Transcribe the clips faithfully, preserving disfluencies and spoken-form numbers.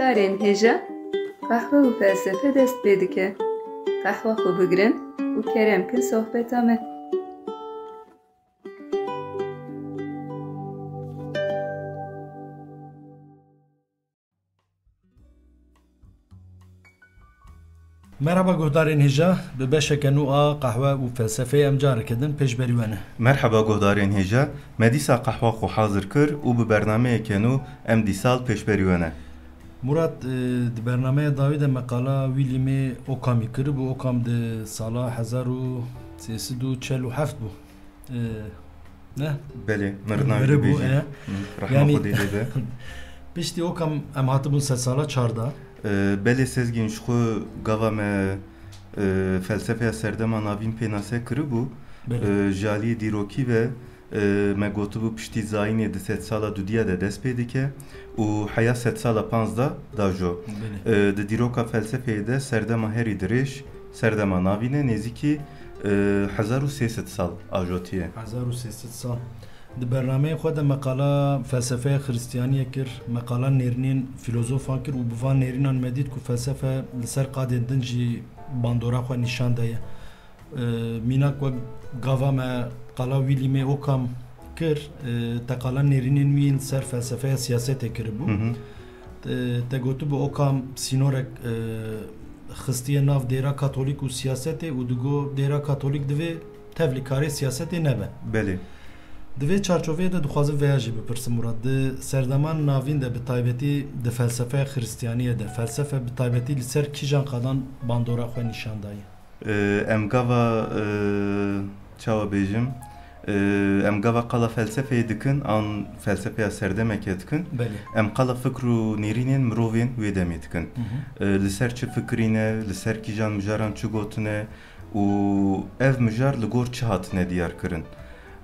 Darên hêja, qehwe û felsefe dest pê dike. Qehwa xwe bigirin û kerem kin sohbeta me. Merhaba guhdarên hêja, bi beşeke nû a qehwe û felsefeyê em careke din pêşberî we ne. Merhaba guhdarên hêja, me dîsa qehwa xwe hazir kir û bi bernameyeke nû em dîsal pêşberî we ne. Murat, e, di bernameya dawî de me qala Wilîmê Okamî kiribû. Okam di sala hezar û sê sed û çel û heft bû. E, ne? Belê, mirina wî Miribû, dibêjî. E. Hı, rehma Yanî, Xwedê lê be. Piştî Okam em hatibûn sedsala çardeh. E, belê Sezgîn, ji xwe gava me, e, felsefeya serdema navîn pênase kiribû. Belê. E, ji aliyê dîrokî ve, e, me gotibû piştî zayînê di sedsala dudiya de dest pê dike û heya sedsala panzdeh dajo. Belê. E, di dîroka felsefeyê de serdema herî dirêj, serdema navîn e, nêzîkî, e, hezar û sê sed sal ajotiye. Hezar û sê sed sal. Di bernameyê xwe de me qala felsefeya Xiristiyaniyê kir, me qala nêrînên fîlozofan kir û bi van nêrînan me dît ku felsefe li ser qadên din jî bandora xwe nîşan daye. E, mînak wek gava me qala Wilîmê Okam kir, e, te qala nêrînên wî yên li ser felsefeya siyasetê kiribû. Hı hı. Te, te gotibû Okam sînorek, e, xistiye nav dêra katolîk û siyasetê û digo dêra katolîk divê tevlîkarê siyasetê nebe. Belê. Di vê çarçoveyê de dixwazim veya jî bipirsim, Murat. Di serdema navîn de bi taybetî di felsefeya Xiristiyaniyê de, felsefe bi taybetî li ser kîjan qadan bandora xwe nîşan daye? Ee, em gava, ee, çawa bêjim? Ee, em gava qala felsefeyê dikin, an felsefeya serdemeke dikin. Belê. Em qala fikr û nêrînên mirovên wê demê dikin. Hı hı. Ee, li ser çi fikirîne, li ser kîjan mijaran çi gotine û ev mijar li gor çi hatine diyar kirin.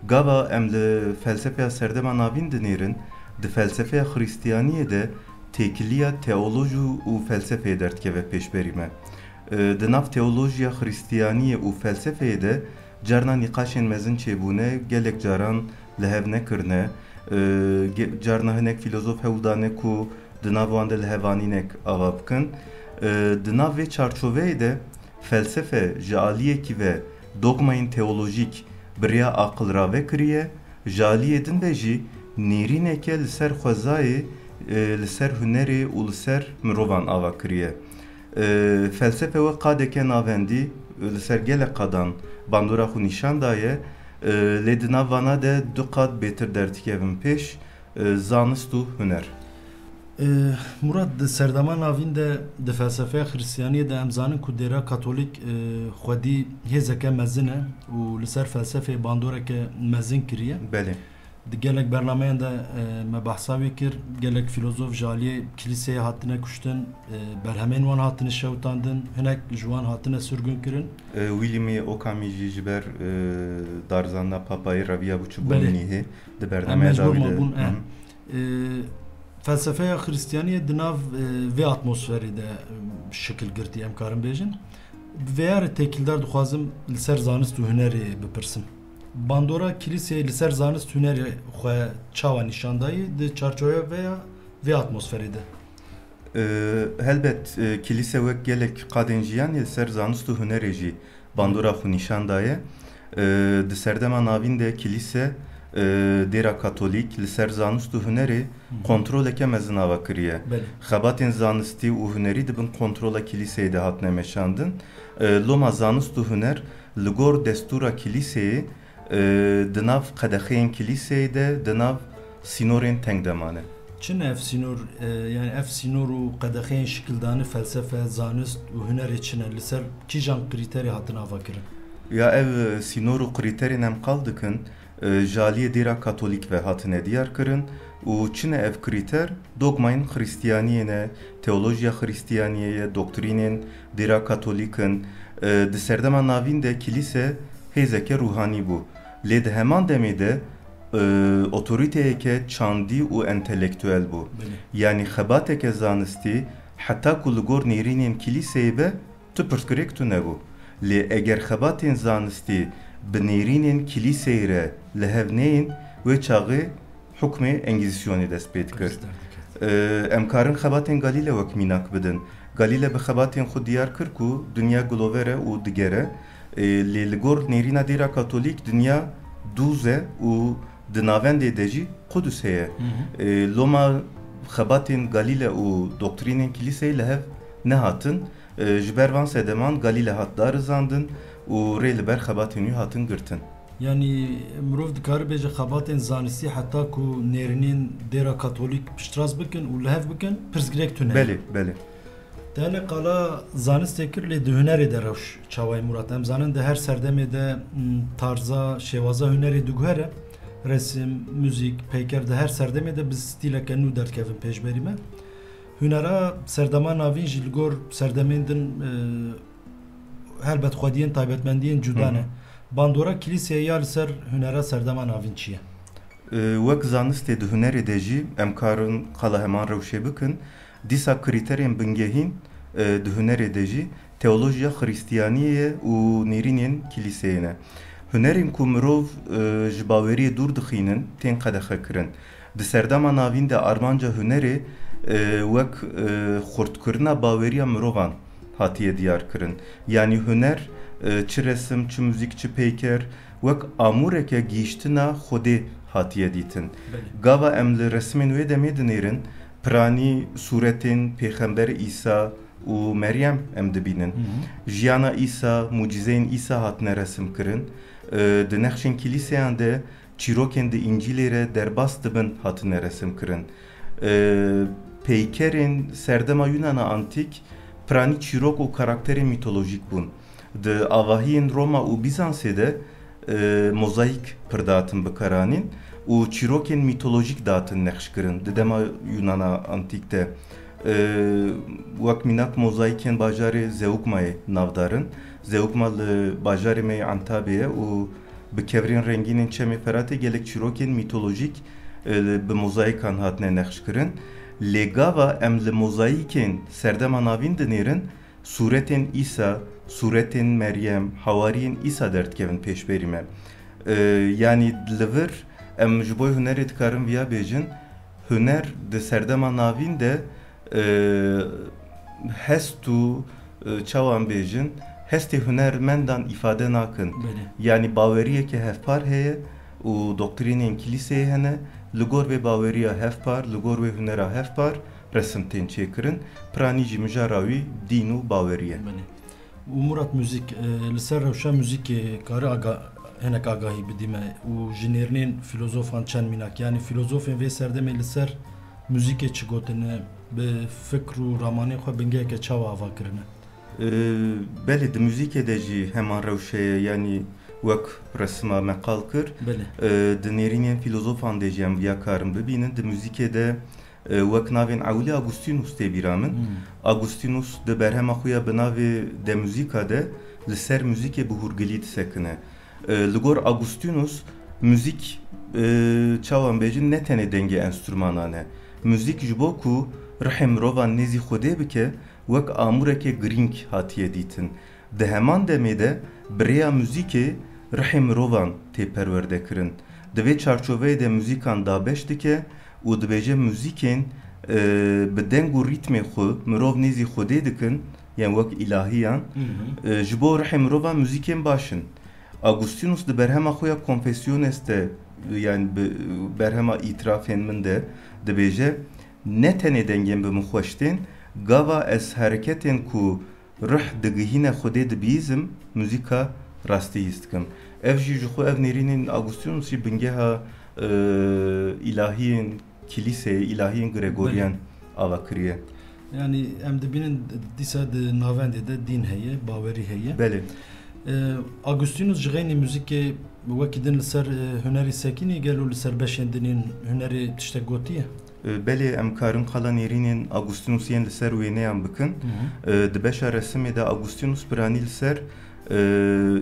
Gava em li felsefeya serdema navîn dinêrin, di felsefeya Xiristiyaniyê de têkiliya teolojî û felsefeyê derdikeve pêşberî me. E, di nav teolojiya Xiristiyaniyê û felsefeyê de carna nîqaşên mezin çêbûne, gelek caran li hev nekirine. E, ge-, carna hinek fîlozof hewl dane ku di nav wan de lihevanînek ava bikin. E, di nav vê çarçoveyê de felsefe ji aliyekî ve dogmayên teolojîk bi rêya aqil rave kiriye, ji aliyê din ve jî nêrîneke li ser xwezayê, e, li ser hunerê û li ser mirovan ava kiriye. E, felsefe wek qadeke navendî, e, li ser gelek qadan bandora xwe nîşan daye, e, lê di nav vana de du qad bêtir derdikevin pêş, e, zanist û huner. E, Murat, di serdema navîn de di felsefeya Xiristiyaniyê de em zanin ku dêra Katolîk, e, xwedî hêzeke mezin e û li ser felsefeyê bandoreke mezin kiriye. Belê. Di gelek bernameyan de, e, me behsa wê kir, gelek fîlozof ji aliyê kilîseyê hatine kuştin, e, berhemên wan hatine şewitandin, hinek ji wan hatine sirgûn kirin. E, Wilîmê Okamî jî ji ber, e, darizanina Papayê reviya bû çûbû Belê. Mînîhê di Em bernameya mecbûr dawî de. Mabûn, e. Hı hı. E, felsefeya Xiristiyaniyê di nav, e, vê atmosferê de, e, şikil girtî, em karin bêjin. Bi vê yarê têkildar dixwazim li ser zanist û hunerê bipirsim. Bandora kilîseyê li ser zanist hunerê xwe çawa nîşan dayî di çarçoveya vê atmosferê de? E, helbet, e, kilîse wek gelek qadên jiyanê li ser zanist û hunerê jî bandora xwe nîşan daye. E, di serdema navîn de kilîse, e, dêra katolîk li ser zanist û hunerê Hı hı. kontroleke mezin ava kiriye. Belê. Xebatên zanistî û hunerî di bin kontrola kilîseyê de hatine meşandin. E, loma zanist û huner li gor destûra kilîseyê, e, di nav qedexeyên kilîseyê de, di nav sînorên teng de mane. Çi ne ev sînor, e, yani ev sînor û qedexeyên şikildane felsefe, zanist û hunerê çi ne? Li ser kîjan krîterê hatin avakirin? Ya ev, e, sînor û krîterên em qal dikin, e, ji aliyê dêra katolîk ve hatine diyar kirin û çi ne ev krîter? Dogmayên Xiristiyaniyê ne, teolojiya Xiristiyaniyê ye, doktrînên dêra katolîk in. E, di serdema navîn de kilîse hêzeke ruhanî bû. Lê di heman demê de, e, otorîteyeke çandî û entelektuel bû. Belê. Yanî xebateke zanistî heta ku li gor nêrînên kilîseyê be, tu pirsgirêk tu nebû. Lê eger xebatên zanistî bi nêrînên kilîseyê re li hev neyên, wê çaxê hukmê Engîzîsyonê dest pê dikir. Dest derdiket. Em karin xebatên Galîle wek mînak bidin. Galîle bi xebatên xwe diyar kir ku dinya gilover e û digere. Lê li gor nêrîna dêra Katolîk dinya dûz e û di navendê de jî Qudus heye. Loma xebatên Galîle û doktrînên Kilîseyê li hev nehatin. Ji ber van sedeman Galîle hat darizandin û rê li ber xebatên wî hatin girtin. Yanî mirov dikare bêje xebatên zanistî heta ku nêrînên dêra Katolîk piştrast bikin û li hev bikin, pirsgirêk tune ye. Belê, belê. Te hinek qala zanistê kir, lê di hunerê de rewş çawa ye Murat? Em zanin di her serdemê de, m, tarza, şêwaza hunerê diguhere. Resim, muzîk, peyker, di her serdemê de bi stîleke nû derdikevin pêşberî me. Hunera serdema navîn jî li gor serdemên din, e, helbet xwediyên taybetmendiyên cuda ne. Bandora Kilîseyê ya li ser hunera serdema navîn çi ye? E, wek zanistê di hunerê de jî em karin qala heman rewşê bikin. Dîsa krîterên bingehîn, e, di hunerê de jî teolojiya Xristiyaniyê ye û nêrînên Kilîseyê ne. Hunerên ku mirov, e, ji baweriyê dûr dixînin, tên qedexekirin. Di serdema navîn de armanca hunerê, e, wek, e, xurtkirina baweriya mirovan hatiye diyarkirin. Yanî huner, e, çi resim, çi muzîk, çi peyker, wek amûreke gihîştina Xwedê hatiye dîtin. Belê. Gava em li resimên wê demê dinêrin, piranî sûretên Pêxember Îsa û Meryem em dibînin. Hı hı. Jiyana Îsa, mucîzeyên Îsa hatine resimkirin. E, di nexşên kilîseyan de çîrokên di Încîlê re derbas dibin hatine resimkirin. E, peykerên serdema Yunana Antîk piranî çîrok û karakterên mîtolojîk bûn. Di avahiyên Roma û Bîzansê de, e, mozaîk pir dihatin bikaranîn û çîrokên mîtolojîk dihatin nexşkirin di dema Yunana Antîk de. E, wek mînak mozaîkên bajarê Zeugmayê navdar in. Zeugma li bajarê me yê Antabê ye û bi kevirên rengîn ên Çemê Feratê gelek çîrokên mîtolojîk, e, bi mozaîkan hatine nexşkirin. Lê gava em li mozaîkên serdema navîn dinêrin, sûretên Îsa, sûretên Meryem, hawariyên Îsa derdikevin pêşberî me. E, yanî li vir em ji bo hunerê dikarin viya bêjin, huner di serdema navîn de, e, hest û, e, çawa em bêjin, hestê hunermendan îfade nakin. Belê. Yanî baweriyeke hevpar heye û doktrînên kilîseyê hene. Li gor vê baweriya hevpar, li gor wê hunera hevpar resim tên çêkirin. Piranî jî mijara wî dîn û bawerî ye. Belê. Û Murat, muzîk, e, li ser rewşa muzîkê kare aga-, hinek agahî bidî me û ji nêrînên filozofan çend mînak, yanî filozofên vê serdemê li ser muzîkê çi gotine, bi fikr û ramanên xwe bingeheke çawa ava kirine? E, belê, di muzîkê de jî heman rewş heye, yanî wek resima me qal kir. Belê. E, di nêrînên filozofan de jî em viya karin bibînin. Di muzîkê de, e, wek navên ewilî Agustinus tê bîra min. Hmm. Agustinus di berhema xwe ya bi navê De Musica de li ser muzîkê bi hûrgilî disekine. E, li gor Agustinus muzîk, e, çawa em bêjin, ne tenê dengê enstrûmanan e. Muzîk ji bo ku rihê mirovan nêzî Xwedê bike, wek amûreke girîng hatiye dîtin. Di heman demê de bi rêya muzîkê rihê mirovan tê perwerdekirin. Di vê çarçoveyê de muzîkan dabeş dike û dibêje muzîkên, e, bi deng û rîtmê xwe mirov nêzî Xwedê dikin, yên wek îlahiyan, Hı hı. e, ji bo rihê mirovan muzîkên baş in. Agustinus di berhema xwe ya Confessiones de, yanî bi berhema îtirafên min de dibêje, ne tenê dengên bi min xweş tên, gava ez hereketên ku ruh digihîne Xwedê dibihîzim, muzîka rastî hîs dikim. Ev jî ji xwe ev nêrînên Agustinus jî bingeha, e, îlahiyên kilîseyê, îlahiyên Gregorian Belê. ava kiriye. Yanî em dibînin dîsa di navendê de dîn heye, bawerî heye. Belê. E, Agustinus ji xeynî muzîkê wekî din li ser, e, hunerî sekînî, gelo li ser beşên din ên hunerê tiştek gotiye? E, belê, em karin qala nêrînên Agustinus yên li ser wêneyan bikin. Hı hı. E, di beşa resimê de Agustinus piranî li ser, e,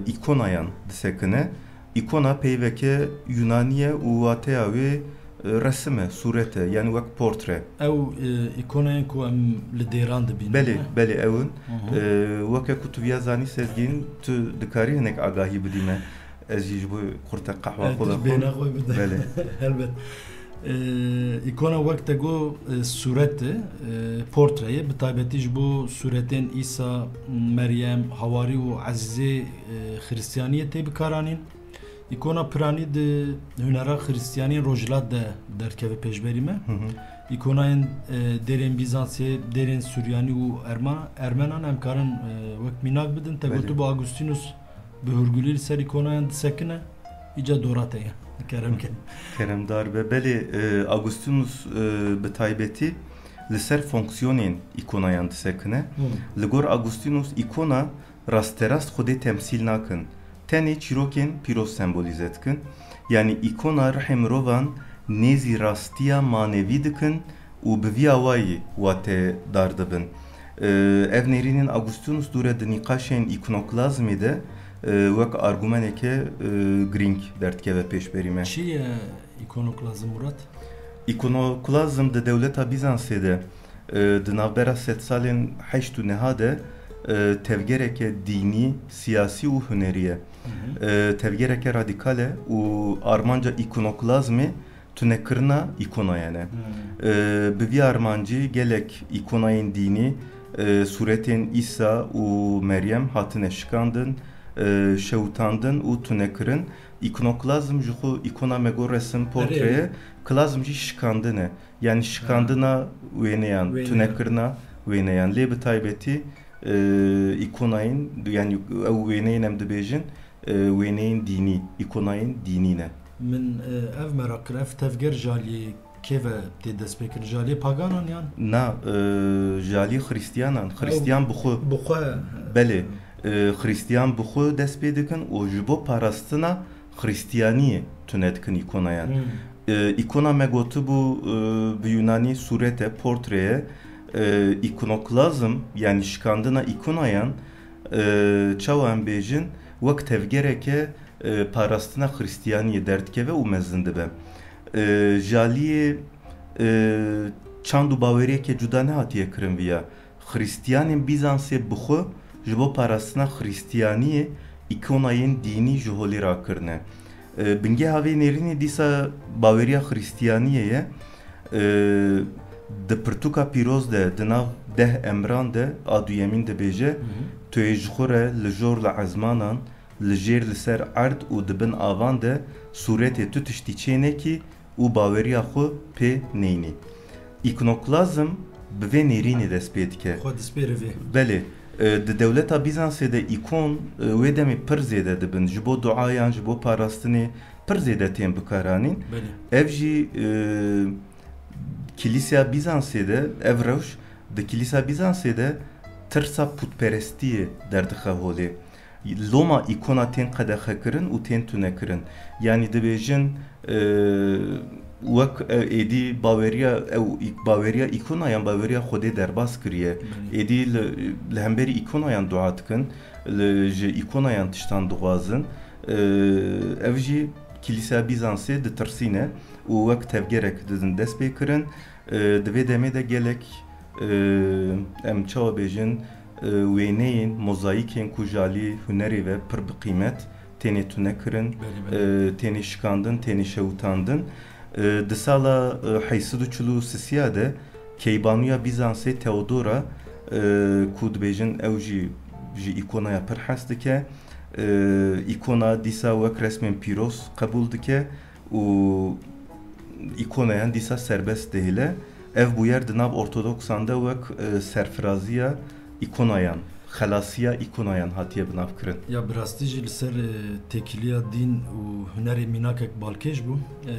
îkonayan disekine. Îkona peyveke Yunanî ye û wateya wê, e, resim e, sûret e, yanî wek portre. Ew, e, îkonayên ku em li dêran dibînin, Belê, ne? belê, ew in. Hı hı. E, weke ku tu viya zanî Sezgîn, tu dikarî hinek agahî bidî me? Ez jî ji bo qurte qehwa Ez xwe jî vexwim. bêhna xwe bide. Belê. Helbet. E, Îkona wek te got, e, sûret e, e, portre ye, bi taybetî ji bo sûretên Îsa, Meryem, Hawarî û Ezîzê, e, Xiristiyaniyê tê bikaranîn. Îkona piranî di hunera Xiristiyaniyên Rojhilat de derdikeve pêşberî me. Hı hı. Îkonayên, e, dêrên Bîzansê, dêrên Suryanî û Erma-, Ermenan em karin, e, wek mînak bidin. Te Belê. gotibû Agustinus bi hûrgulî li ser îkonayan disekine, îca dora te ye. Kerem ke. Keremdar be. Belê, e, Agustinus, e, bi taybetî li ser fonksiyonên îkonayan disekine. Hı. Li gor Agustinus îkona rasterast Xwedê temsîl nakin. Tenê çîrokên pîroz sembolîze dikin. Yanî îkona rihê mirovan nêzî rastiya manevî dikin û bi vî awayî wate dar dibin. Ev nêrînên Agustinus dûre di nîqaşên îkonoklazmê de, e, wek argumeneke, e, girîng derdikeve pêşberî me. Çi ye îkonoklazm, Murat? Îkonoklazm di dewleta Bîzansê de, e, di navbera sedsalên heşt û neha de, e, tevgereke dînî, siyasî û hunerî ye. Hı hı. E, tevgereke radîkal e û armanca îkonoklazmê tunekirina îkonayan e. Hmm. E, bi vî armancî gelek îkonayên dînî, e, sûretên Îsa û Meryem hatine şikandin, e, şewitandin û tunekirin. Îkonoklazm ji xwe îkona me got resim, portre ye. Erê. Klazm jî şikandin e. Yanî şikandina Ha. wêneyan, Wêneyan. tunekirina wêneyan. Lê bi taybetî, e, îkonayên, yanî ew wêneyên em dibêjin, e, wêneyên dînî, îkonayên dînî ne. Min, e, ev meraq kir, ev tevger ji aliyê kê ve tê destpêkirin? Ji aliyê paganan yan? Na, e, ji aliyê Xristiyanan. Ew Xristiyan bi xwe. bi xwe. Belê. E, Xristiyan bi xwe dest pê dikin û ji bo parastina Xristiyaniyê tune dikin îkonayan. Hmm. E, îkona me gotibû, e, bi Yunanî sûret e, portre ye. E, îkonoklazm, yanî şikandina îkonayan, e, çawa em bêjin, wek tevgereke, e, parastina Xristiyaniyê derdikeve û mezin dibe. E, ji aliyê, e, çand û baweriyeke cuda nehatiye kirin viya. Xristiyanên Bîzansê bi xwe ji bo parastina Xristiyaniyê îkonayên dînî ji holê rakirine. E, bingeha vê nêrînê dîsa baweriya Xristiyaniyê ye. E, di pirtûka pîroz de, di nav deh emran de a duyemîn dibêje, Hı hı. Tu yê ji xwe re li jor li ezmanan, li jêr li ser erd û di bin avan de sûretê tu tiştî çê nekî û baweriya xwe pê neyînî. Îkonoklazm bi vê nêrînê dest pê dike. Xwe dispêre vê. Belê, e, di dewleta Bîzansê de îkon, e, wê demê pir zêde dibin. Ji bo duayan, ji bo parastinê pir zêde tên bikaranîn. Belê. Ev jî, e, Kilîseya Bîzansê de ev rewş, di Kilîseya Bîzansê de tirsa pûtperestiyê derdixe holê. Loma îkona tên qedexekirin û tên tunekirin. Yanî dibêjin, e, wek, e, êdî baweriya, ew îk-, baweriya îkona yan baweriya Xwedê derbas kiriye. Belê. Êdî li, li hemberî îkona yan dua dikin, li, ji îkona yan tiştan dixwazin. E, ev jî Kilîseya Bîzansê ditirsîne û wek tevgerek didin destpêkirin. E, di vê demê de gelek, e, em çawa bêjin, e, wêneyên, mozayîkên ku ji alî hunerê ve pir bi qîmet, tênê tune kirin, Belê, belê. e, tênê şikandin, tênê şewitandin. E, di sala, e, heyşt sed û çil û sisiya de Keybanûya Bîzansê Theodora, e, ku dibêjin ew jî ji îkonaya pir hez dike, e, îkona dîsa wek resmên pîroz qebûl dike û îkonayan dîsa serbest dihêle. Ev bûyer di nav ortodoksan de wek, e, serfiraziya îkonayan, xelasiya îkonayan hatiye binavkirin. Ya bi rastî jî li ser, e, têkiliya dîn û hunerê mînakek balkêş bû. E,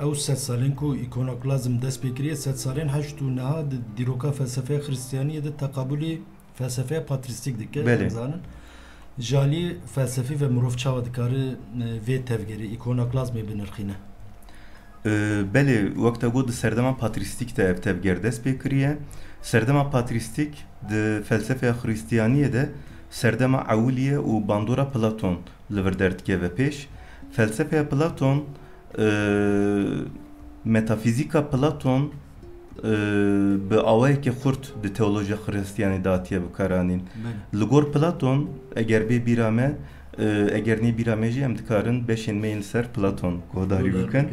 ew sed salên ku îkonoklazm dest pê kiriye, sed salên heşt û neha di dîroka felsefeya Xristiyaniyê de teqabulî felsefeya patrîstîk dike, Belê. em zanin. Ji alî felsefî ve mirov çawa dikare, e, vê tevgerê, îkonoklazmê binirxîne? E, belê, wek te got, di serdema patrîstîk de ev tevger dest pê kiriye. Serdema patrîstîk di felsefeya Xristiyaniyê de serdema ewilî ye û bandora Platon li vir derdikeve pêş. Felsefeya Platon, e, metafîzîka Platon, e, bi awayeke xurt di teolojiya Xristiyanê de hatiye bikaranîn. Belê. Li gor Platon, eger bê bîra me, e, eger nê bîra me jî, em dikarin beşên me yên li ser Platon guhdarî Guhdarî bikin. bikin,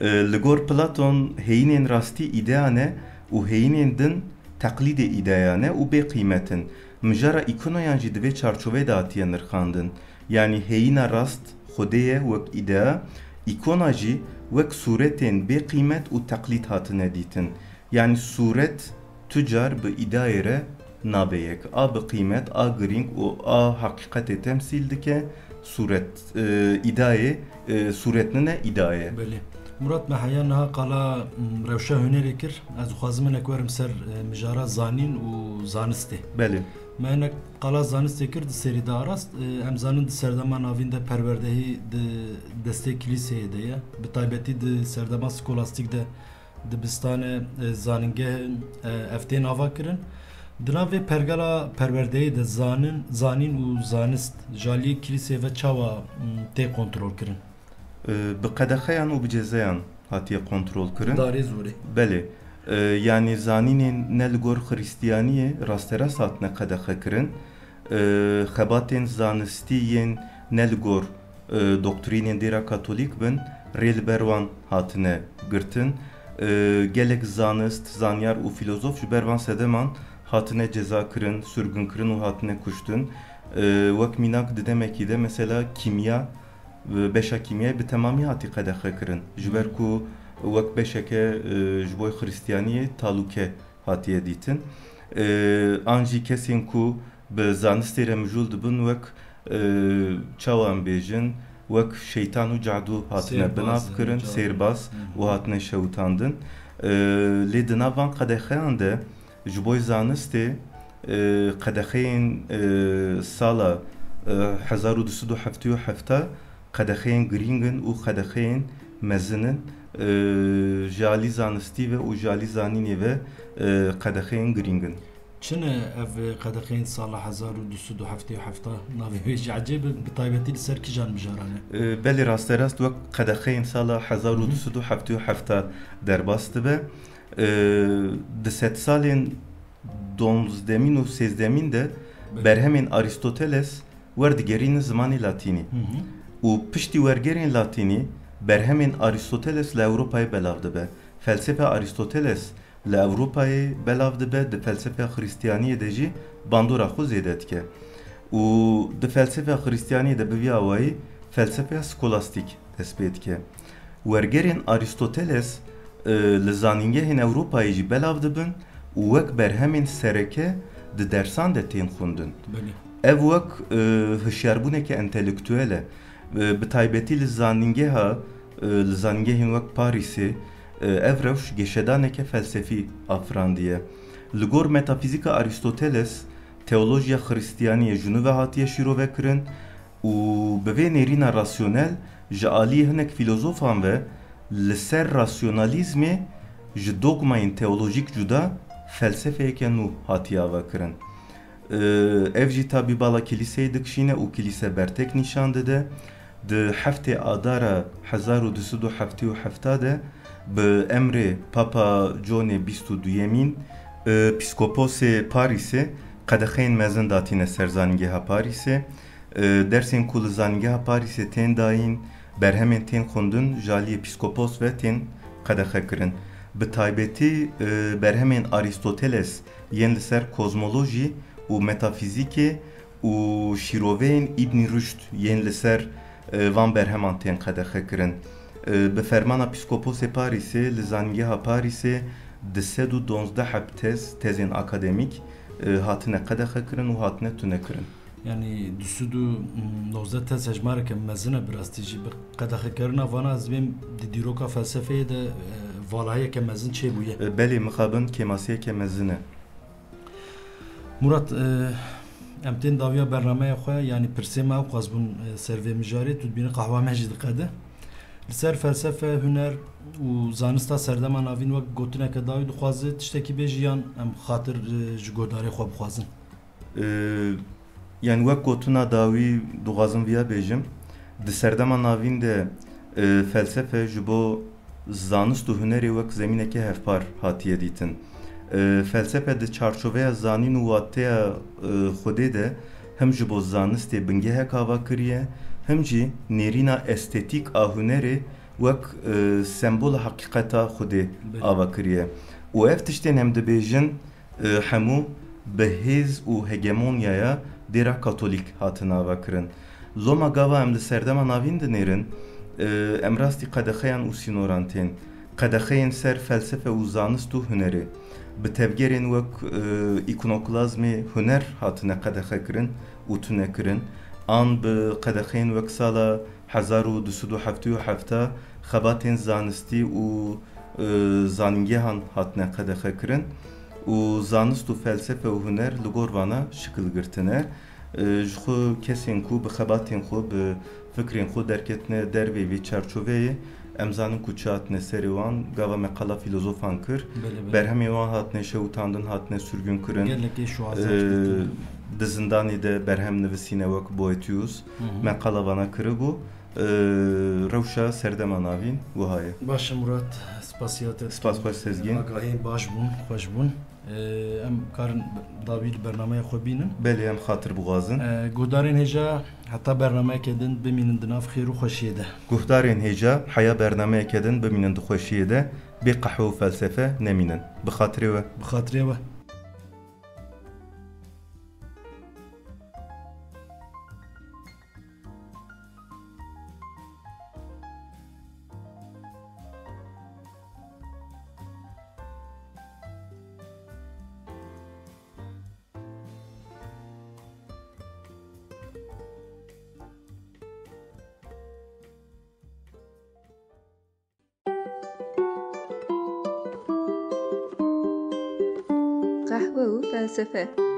E, li gor Platon heyînên rastî îdea ne û heyînên din teqlîdê îdeaya ne û bê qîmet in. Mijara îkonayan jî di vê çarçoveyê de hatiye nirxandin. Yanî heyîna rast Xwedê ye wek îdea, îkona jî wek sûretên bê qîmet û teqlîd hatine dîtin. Yanî sûret tu car bi îdayê re nabe yek. A bi qîmet, a girîng û a heqîqetê temsîl dike, sûret, e, îdayê, e, sûret nine, îda ye. Belê. Murat, me heya niha qala, m, rewşa hunerê kir. Ez dixwazim hinek werim ser, e, mijara zanîn û zanistê. Belê. Me hinek qala zanistê kir, di serî de arast. E, em zanin di serdema navîn de perwerdehî di destê kilîseyê de ye. Bi taybetî di serdema skolastîk de dibistanê, e, zanîngeh, e, ev tên ava kirin. Di nav vê pergala perwerdeyê de zanin, zanîn û zanist ji aliyê kilîsê ve çawa, m, tê kontrolkirin? E, bi qedexeyan û bi cezayan hatiye kontrolkirin. Darê zorê. Belê. E, yanî zanînên ne li gor Xiristiyaniyê rasterast hatine qedexekirin. E, xebatên zanistî yên ne li gor, e, doktrînên dêra Katolîk bin, rê li ber wan hatine girtin. E, gelek zanist, zanyar û fîlozof ji ber van sedeman hatine ceza kirin, sirgûn kirin û hatine kuştin. E, wek mînak di demekî de mesela kîmya, e, beşa kîmyayê bi temamî hatî qedexe kirin. Ji ber ku wek beşeke, e, ji bo Xiristiyaniyê talûke hatiye dîtin. E, an jî kesên ku bi zanistê re mijûl dibin wek, e, çawa em bêjin, wek şeytan û cadû hatine binav kirin, sêrbaz û hatine şewitandin. E, lê di nav van qedexeyan de ji bo zanistê, e, qedexeyên, e, sala, e, hezar û du sed û heftê û heft qedexeyên girîng in û qedexeyên mezin in, e, ji alî zanistî ve û ji alî zanînê ve, e, qedexeyên girîng in. Çi ne ev qedexeyên sala hezar û du sed û heftê û heft? Navê wê jî ecêb e, bi taybetî li ser kîjan mijaran e? E, belê, rasterast wek qedexeyên sala hezar û du sed û heftê û heft derbas dibe. E, di sedsalên donzdemîn û sêzdemîn de berhemên Aristoteles werdigerînin zimanê latînî. Û piştî wergerên latînî, berhemên Aristoteles li Ewropayê belav dibe. Felsefa Aristoteles li Ewropayê belav dibe, di felsefa Xiristiyaniyê de jî bandora xwe zêde dike. Û di felsefa Xiristiyaniyê de bi vî awayî felsefa skolastîk dest pê dike. Wergerên Aristoteles, e, li zanîngehên Ewropayê jî belav dibin û wek berhemên sereke di dersan de tên xwendin. Belê. Ev wek, e, hişyarbûneke entelektuel e. E, bi taybetî li zanîngeha, e, li zanîngehên wek Parîsê, e, ev rewş geşedaneke felsefî afirandiye. Li gor metafîzîka Aristoteles, teolojiya Xiristiyaniyê ji nû ve hatiye şîrove kirin û bi vê nêrîna rasyonel ji aliyê hinek fîlozofan ve li ser rasyonalîzmê ji dogmayên teolojîk cuda felsefeyeke nû hatiye avakirin. Ev jî tabî bala kilîseyê dikişîne û kilîse bertek nîşan dide. Di heftê Adara hezar û du sed û heftê û heft de bi emrê Papa Johnê bîst û duyemîn, e, pîskoposê Parîsê qedexeyên mezin datîne ser zanîngeha Parîsê. E, dersên ku li zanîngeha Parîsê tên dayîn, berhemên tên xwendin ji aliyê pîskopos ve tên qedexe kirin. Bi taybetî, e, berhemên Aristoteles yên li ser kozmolojî û metafîzîkê û şîroveyên Îbnî Ruşd yên li ser, e, van berheman tên qedexe kirin. E, bi fermana pîskoposê Parîsê li zanîngeha Parîsê du sed û duwazdeh heb tez, tezên akademîk, e, hatine qedexe kirin û hatine tune kirin. Yanî du sed û nozdeh tez hejmareke mezin e bi rastî jî. Bi qedexekirina vana ez dibêm di dîroka felsefeyê de, e, valahiyeke mezin çêbûye. E, belê, mixabin kêmasiyeke mezin e. Murat, e, em tên dawiya bernameya xwe, yanî pirsê me ew qas bûn, e, ser vê mijarê, tu dibînî qehwa me jî diqede. Li ser felsefe, huner û zanista serdema navîn wek gotineke dawî dixwaze tiştekî bêjî yan em xatir, e, ji guhdarê xwe bixwazin? E, yanî wek gotina dawî dixwazim viya bêjim, di serdema navîn de, e, felsefe ji bo zanist û hunerê wek zemîneke hevpar hatiye dîtin. E, felsefe di çarçoveya zanîn û wateya, e, Xwedê de him ji bo zanistê bingehek ava kiriye, him jî nêrîna estetîk a hunerê wek, e, sembola heqîqeta Xwedê Belê. ava kiriye. Û ev tiştên em dibêjin, e, hemû bi hêz û hegemonyaya dêra Katolîk hatine ava kirin. Loma gava em li serdema navîn dinêrin, e, em rastî qedexeyan û sînoran tên. Qedexeyên ser felsefe û zanist û hunerê. Bi tevgerên wek, e, îkonoklazmê huner hatine qedexe kirin û tune kirin. An bi qedexeyên wek sala hezar û du sed û heftê û heft xebatên zanistî û, e, zanîngehan hatine qedexe kirin û zanist û felsefe û huner li gor vana şikil girtine. E, ji xwe kesên ku bi xebatên xwe, bi fikrên xwe derketine dervê vê çarçoveyê, em zanin ku çi hatine serê wan, gava me qala filozofan kir. Belê, belê. Berhemên wan hatine şewitandin, hatine sürgün kirin. Gelekê şuaza E, hatine. Di zindanê de berhem nivîsîne wek Boetius. Hı hı. Me qala vana kiribû. E, rewşa serdema navîn wiha ye. Baş e Murat, spasiya te. Spas xweş Sezgîn. Agahiyên baş bûn, xweş bûn. E, em karin dawî li bernameya xwe bînin. Belê, em xatir bixwazin. E, guhdarên hêja heta bernameyeke din bimînin di nav xêr û xweşiyê de. Guhdarên hêja heya bernameyeke din bimînin di xweşiyê de, bê qehwe û felsefe nemînin. Bi xatirê we. Bi xatirê we. Qehwe û felsefe.